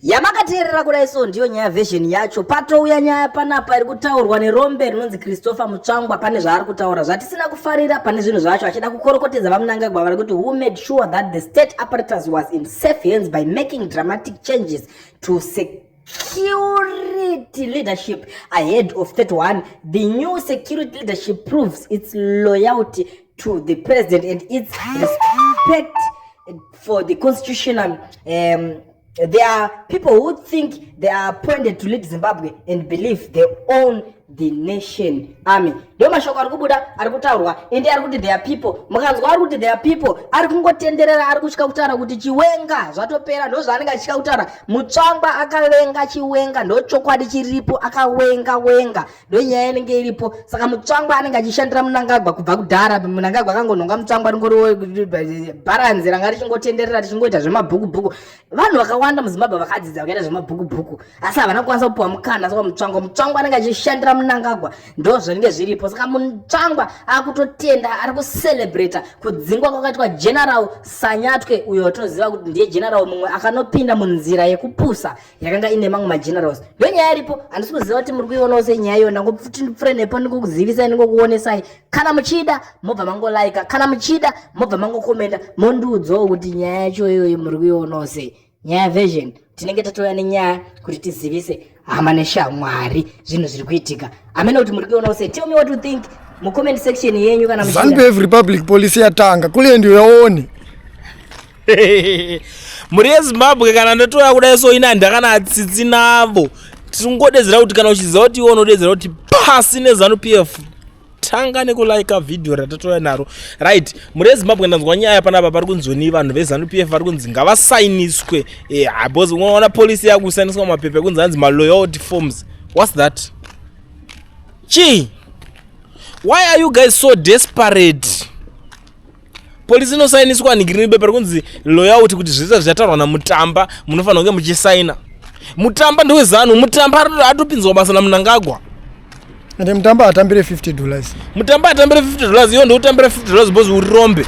Yamakateerera kudai so ndiyo nyaya version yacho. Patouya nyaya panapa iri kutaurwa nerombe rinonzi Christopher Mutsvangwa. Pane zvaari kutaura zvatisina kufarira pane zvinhu zvacho, achida kukorokotedza VaMnangagwa vari kuti who made sure that the state apparatus was in safe hands by making dramatic changes to security leadership ahead of 31. The new security leadership proves its loyalty to the president and its respect for the constitutional. There are people who think they are appointed to lead Zimbabwe and believe they own the nation army. Ndo mashoko ari kubuda, ari kutaurwa, ende ari kuti there are people. Mukanzwa ari kuti there are people, ari kungotenderera, ari kusvika kutaura kuti Chiwenga zvatopera. Ndo zvaanenge achisvika kutaura. Mutsvangwa akavenga Chiwenga, ndo chokwadi chiripo. Akawenga wenga, ndo nyaya inenge iripo. Saka Mutsvangwa anenge achishandira Munangagwa kubva kudhara. Munangagwa akangonhonga Mutsvangwa, ringoriwo bharanzi ranga richingotenderera, richingoita zvemabhukubhuku. Vanhu vakawanda muZimbabwe vakadzidza, vakaita zvemabhukubhuku, asi havana kukwanisa kupiwa mukana. Saka Mutsvangwa anenge achishandira Munangagwa, ndo zvinenge zviripo. Saka Mutsvangwa akutotenda, ari kucelebrata kudzingwa kwakaitwa General Sanyatwe, uyo watinoziva kuti ndiye general mumwe akanopinda munzira yekupusa yakanga ine mamwe magenerals. Ndo nyaya iripo. Handisi kuziva kuti muri kuionawo senyaya iyo. Ndangoti ndipfure nepo, ndingokuzivisai, ndingokuonesai. Kana muchida mobva mangolaika, kana muchida mobva mangokomenda, mondiudzawo kuti nyaya yacho iyoyo muri kuionawo sei. Nyaya version, tinenge tatouya nenyaya kuti tizivise hama neshamwari zvinhu zviri kuitika. Hamene kuti muri kuionawo sei. Tell me what you think mucomment section yenyu kana muchida. ZANU-PF Republic Police yatanga kule, ndiyo yaone. Mhuri yeZimbabwe, kana ndotouya kudai so, ina ndakana tsitsi navo. Tingodedzera kuti kana uchiziva kuti iwe unodedzera kuti pasi neZANU PF, tanga nekulaika vhidhiyo ratatouya naro. Right, mhuri yeZimbabwe, ndanzwa nyaya panapa. Pari kunzoni vanhu veZANU PF vari kunzi ngavasainiswe, because unoona polisi yakusainiswa mapepa ekunzi hanzi maloyalty forms. What's that? Chii? Why are you guys so desperate? Polisi inosainiswa ngirini bepa rekunzi loyalty, kuti zvese zvichataurwa naMutamba munofanira kunge muchisaina. Mutamba ndeweZANU. Mutamba atopinzwa basa naMunangagwa. Ende Mutamba atambire $50. Mutamba atambire $50. Iwo ndokutambira $50 because uri rombe.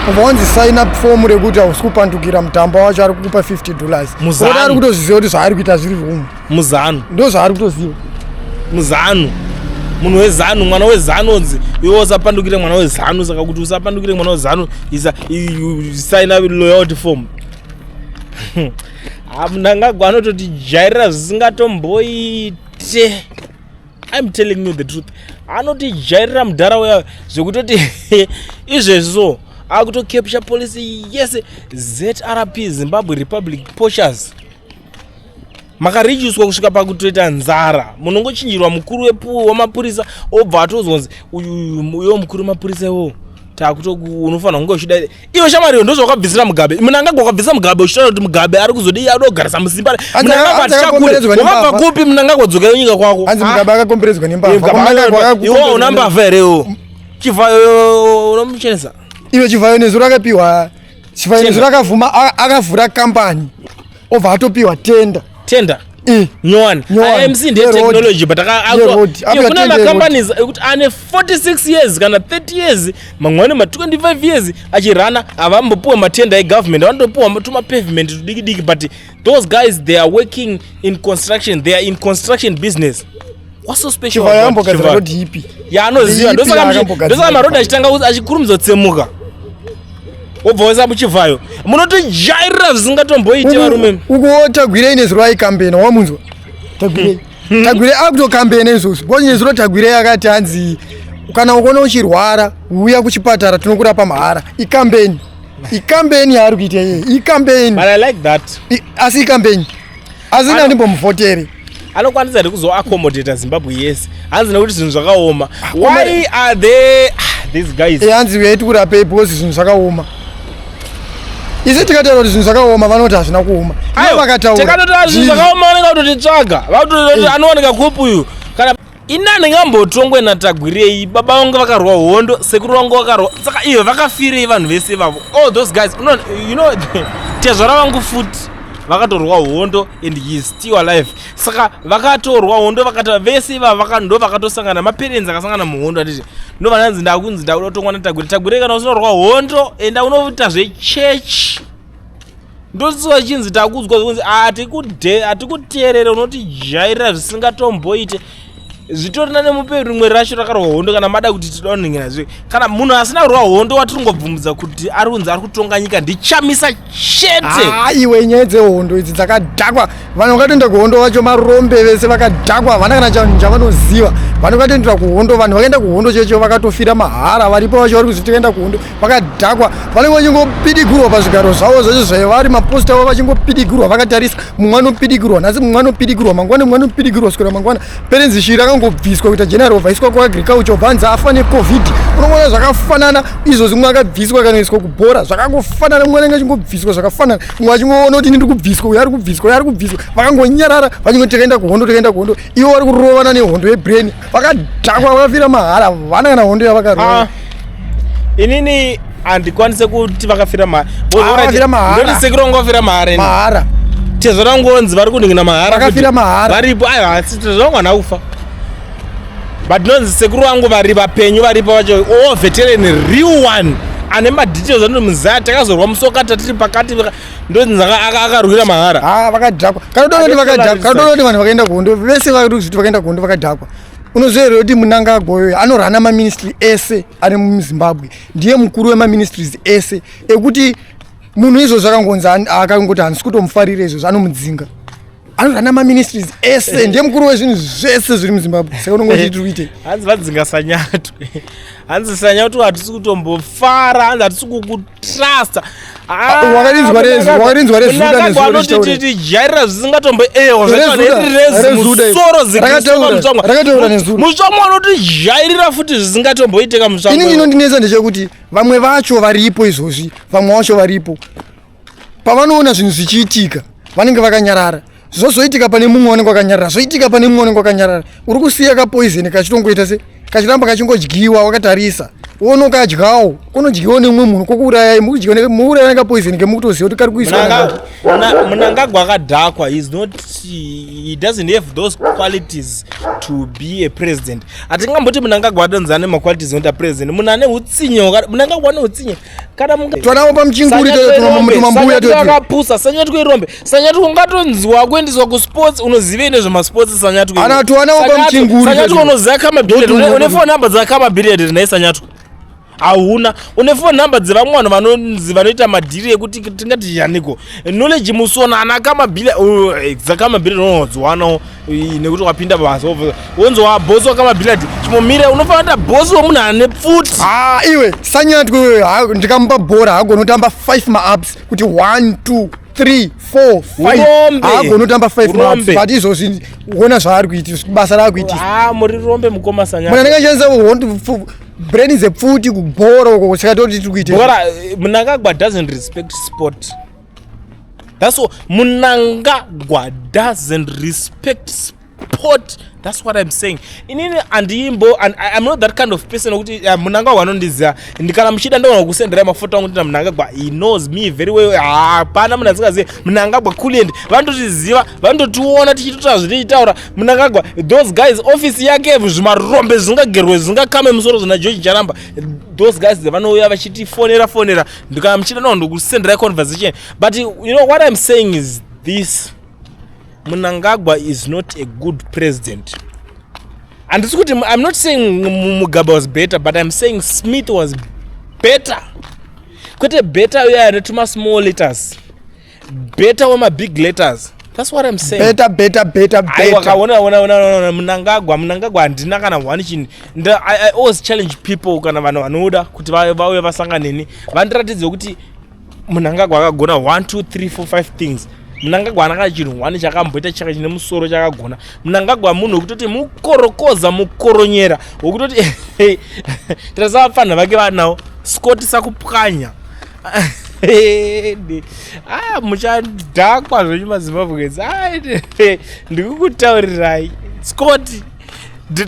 Ubva wanzi sign up form rekuti hausi kupandukira Mutamba wacho ari kukupa $50. Muzanu. Oti ari kutoziva kuti zvaari kuita zviri wrong. Muzanu. Ndo zvaari kutoziva. Muzanu, munhu weZANU, mwana weZANU, onzi iwe usapandukire mwana weZANU. Saka kuti usapandukire mwana weZANU, isa sign up loyalty form. Ha, Mnangagwa anototijairira zvisingatomboite. I'm telling you the truth, anotijairira mudhara uya zvekutoti izvezvi so akutocapture policy yese. ZRP, Zimbabwe Republic Poachers, makarijiswa kusvika pakutoita nzara. Munongochinjirwa mukuru wemapurisa, obva atozonzi uyu uyo mukuru wemapurisa iwowo takuto unofanira kunge uchida iwe shamwari. Iyo ndozvawakabvisira Mugabe. Munangagwa wakabvisa Mugabe uchitaura kuti Mugabe ari kuzodii, ada kugarisa musimba. Mnangagwa Hanzi atichakure. akakomberedzwa Wakabva nembavha. kupi, Mnangagwa? Dzokera nyika kwako. Hanzi Mugabe akakomberedzwa nembavha. Mnangagwa Iwe una mbavha here iwo? Chivhayo unomuchenesa. Iwe, Chivhayo nezuro akapiwa, Chivhayo nezuro akavhuma, akavhura kambani, obva atopiwa tenda. Tenda Eh, nyowani. Nyowani. IMC ndiye Yeroad. technology, but Yeroad. Apiwa kuna tender yeroad. macompanies ekuti ane 46 years kana 30 years, mamwe ane ma25 years achirana, havambopiwa matenda egovernment. Vanotopiwa tumapavement tudiki diki, but those guys, they are working in construction, they are in construction business. What's so special Chivhayo about ambogadzira Chivhayo? road ipi? Yaanoziva. Ipi yaakambogadzira? Ndosaka marodhi achitanga achikurumidza kutsemuka, wobva waisa muChivhayo. Munotojairira zvisingatomboiti, varume. Ukuwo Tagwirei nezuro aikambena. Wamunzwa Tagwirei? Tagwirei akutokambena izvozvo because nezuro Tagwirei akati hanzi kana ukaona uchirwara, uya kuchipatara, tinokurapa mahara. Ikambeni, ikambeni yaari kuita iyeye, ikambeni. But I like that. Asi ikambeni, asi nandimbomuvhotere. Anokwanisa here kuzoaccommodata Zimbabwe yese? Hanzi nekuti zvinhu zvakaoma. Why are they, ah, these guys? Hanzi uyai tikurapei because zvinhu zvakaoma. Isi tikataura kuti zvinhu zvakaoma, vanoti hazvina kuoma. Ivo vakataura Tikatoti zvinhu zvakaoma, vanenge vatotitsvaga. Vatoti anowanika kupi uyu? Kana ini handingambotongwe naTagwirei. Baba vangu vakarwa hondo, sekuru vangu vakarwa, saka iyo vakafirei vanhu vese ivavo? All those guys, you know, tezvara vangu futi vakatorwa hondo and he is still alive. Saka vakatorwa hondo, vakati vese ivava ndo vakatosangana, maparents akasangana muhondo, handiti? Ndo vananzi ndakunzi ndakuda kutongwa naTagwirei. Tagwirei, kana usinorwa hondo, enda unoita zvechechi. Ndosiwa chinzi takudzwa kunzi hatikuteerere, unotijairira zvisingatomboite. Zvitorina nemupe rimwe racho rakarwa hondo. Kana mada kuti tidaunhingira zve, kana munhu asina kurwa hondo watiri kungobvumidza kuti ari kunzi ari kutonga nyika ndiChamisa chete. Iwe, nyaya dzehondo idzi dzakadhakwa. Vanhu vakatoenda kuhondo vacho marombe vese, vakadhakwa, havana kana chinhu chavanoziva. Vanhu vakatoendera kuhondo, vanhu vakaenda kuhondo checho vakatofira mahara. Varipo vacho vari kuzi tikaenda kuhondo vakadhakwa, vanenge vachingopidigurwa pazvigaro zvavo zvacho zvavari maposta avo, vachingopidigurwa vakatarisa. Mumwe anopidigurwa nhasi, mumwe anopidigurwa mangwana, mumwe anopidigurwa kuswera mangwana. Perrance Shiri akangobviswa kuita general, obvaiswa kuagriculture, obvanzi afa neCovid. Unoona zvakafanana izvozvi, mumwe akabviswa akanoiswa kubhora, zvakangofanana. Mumwe anenge achingobviswa zvakafanana, mumwe achingoona kuti ini ndiri kubviswa, uyo ari kubviswa, uyo ari kubviswa, vakangonyarara vachingoti takaenda kuhondo, takaenda kuhondo. Ivo vari kurovana nehondo yebrain, vakadhakwa, vakafira mahara, havana kana hondo yavakarova. Inini handikwanise kuti vakafira mahara. Vakafira mahara. Ndoti sekuru vangu vafira mahara ini. Mahara. Tezvo rangonzi vari kunhingira mahara. Vakafira mahara. Varipo, aiwa, asi tezvo vangu hana kufa, but nonzi sekuru vangu vari vapenyu, varipo vacho, o veteran, real one, ane madetails anoti muzaya takazorwa musoka tatiri pakati, ndonzi akarwira mahara. Ha, vakadhakwa. Kana vakadhakwa, kana kuti vanhu vakaenda kuhondo vese vari kuti vakaenda kuhondo vakadhakwa. Unoziva here kuti Mnangagwa uyo anorana maministry ese ari muZimbabwe? Ndiye mukuru wemaministries ese, ekuti munhu izvozvo akangonzi akangoti handisi kutomufarira izvozvo, anomudzinga. Anorana maministries ese, ndiye mukuru wezvinhu zvese zviri muZimbabwe. Saka unongoti tiri kuitei? Hanzi vadzinga Sanyatwe. Hanzi Sanyatwe, hatisi kutombofara, hanzi hatisi kukutrusta. Wakarinzwa reZUDA nezuro richitaura. Tijairira zvisingatombo ewa. ReZUDA. Musoro. Rakataura nezuro. Mutsvamo anotijairira futi zvisingatomboitika mutsvamo. Ini chinondinetsa ndechekuti vamwe vacho varipo izvozvi, vamwe vacho varipo, pavanoona zvinhu zvichiitika vanenge vakanyarara. Zvozoitika pane mumwe, vanenge vakanyarara. Zvoitika pane mumwe, vanenge vakanyarara. Uri kusiya kapoison kachitongoita se kachiramba kachingodyiwa wakatarisa, wonokadyawo, kunodyiwa nemumwe munhu, kokuurayai. Muuraya nekapoison kemukutoziva kuti kari kuiswa. Mnangagwa akadhakwa. He's not, he doesn't have those qualities to be a president. Hatingamboti Mnangagwa adonzi ane maqualities ekuita president. Munhu ane utsinye, Mnangagwa ane utsinye. Kana Twanavo pamuchinguri, tumambuya. Akapusa Sanyatwe, irombe Sanyatwe. Ungatonziwa kuendeswa kusports, unozivei nezvemasports, Sanyatwe? Ana tuwanawo pamuchinguri. Sanyatwe, unoziva Khama Billiat? Une phone number dzaKhama Billiat naye Sanyatwe? Hauna. Une phone number dzevamwe vanhu vanonzi vanoita madhiri ekuti tingati yaniko Knowledge Musona, ana Khama Billiat, dzaKhama Billiat unodziwanawo nekuti wapinda basa, wonzi wabhosi waKhama Billiat. Chimomira, unofanira kuita bhosi wemunhu ane pfuti. Ah, iwe Sanyatwe iwe, ndikamupa bhora haagoni kutamba 5 maups, kuti 1, 2, 3, 4, 5. Urombe. Haagoni kutamba 5 maups. Urombe. But izvozvi uona zvaari kuita, basa raari kuitisa. Ah, muri rombe, mukoma Munhu Sanyatwe. anenge achishandisa brain dzepfuti kubhora uko, saka toti tiri kuita Bora, Mnangagwa doesn't respect sport. That's all. Mnangagwa doesn't respect sport. That's what I'm saying. Inini andimbo and I'm not that kind of person kuti Mnangagwa anondiziva. Ndikana muchida ndogona kusendera mafoto angu, ndina Mnangagwa. He knows me very well. Hapana munhu asingazivi Mnangagwa. Kulend vanototiziva, vanototiona tichitotaura zvetichitaura. Mnangagwa, those guys, office yake zvimarombe zvingagerwe, zvingakame musoro zvina George Charamba. Those guys vanouya vachitifonera fonera. Ndikana muchida no ndokusenderai conversation. But you know what I'm saying is this: Mnangagwa is not a good president. Handisi kuti, I'm not saying Mugabe was better, but I'm saying Smith was better. Kwete better uya anotuma small letters, better wemabig letters. That's what I'm saying. Better, better, better. Aiwa. Better. Kaona, ona, ona, ona, Mnangagwa, Mnangagwa handina kana one chinhu. I always challenge people, kana vanhu vanoda kuti vauye vasangane neni, vandiratidze kuti Mnangagwa akagona 1, 2, 3, 4, 5 things. Mnangagwa haana kana chinhu one chakamboita chaka chine musoro chakagona. Mnangagwa munhu wekutoti mukorokoza, mukoronyera, wekutoti tarisa vapfanha vake vanawo Scott Sakupwanya. Ah, muchadhakwa zvenyu maZimbabweans. Ndikukutaurirai, Scott,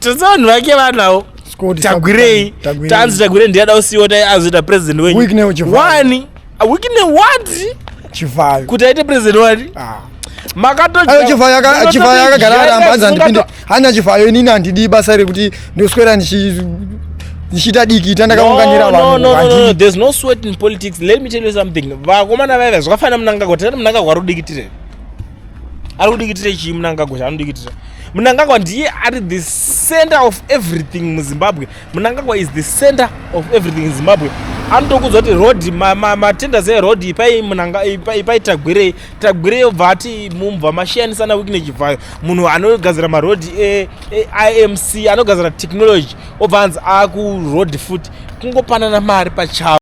tarisa vanhu vake vanawo. Scott. Tagwirei. Tagwirei. Tanzi Tagwirei ndiye usiwo tai azoita president wenyu. Wicknell Chivayo. Wani Wicknell what? Chivayo. Kuti aite president wani? Ah. Makato. Ayo, Chivayo akagara aramba, hanzi handipinde hana Chivayo. Inini handidi basa rekuti ndoswera ndichi Ndichiita dikita, ndakaunganira No, no, vanhu. No, there's no sweat in politics. Let me tell you something. Vakomana vaiva zvakafanana Mnangagwa. Tati Mnangagwa ari kudikitire, ari kudikitire chii? Mnangagwa chaanodikitira, Mnangagwa ndiye ari the center of everything muZimbabwe. Mnangagwa is the center of everything in Zimbabwe. Anotokudza kuti road, matenders eroad, ipai ipai Tagwirei. Tagwirei obva ati mubva mashiyanisana Wicknell Chivayo, munhu anogadzira marodhi eIMC, anogadzira technology, obva anzi akuroad futi, kungopanana mari pachavo.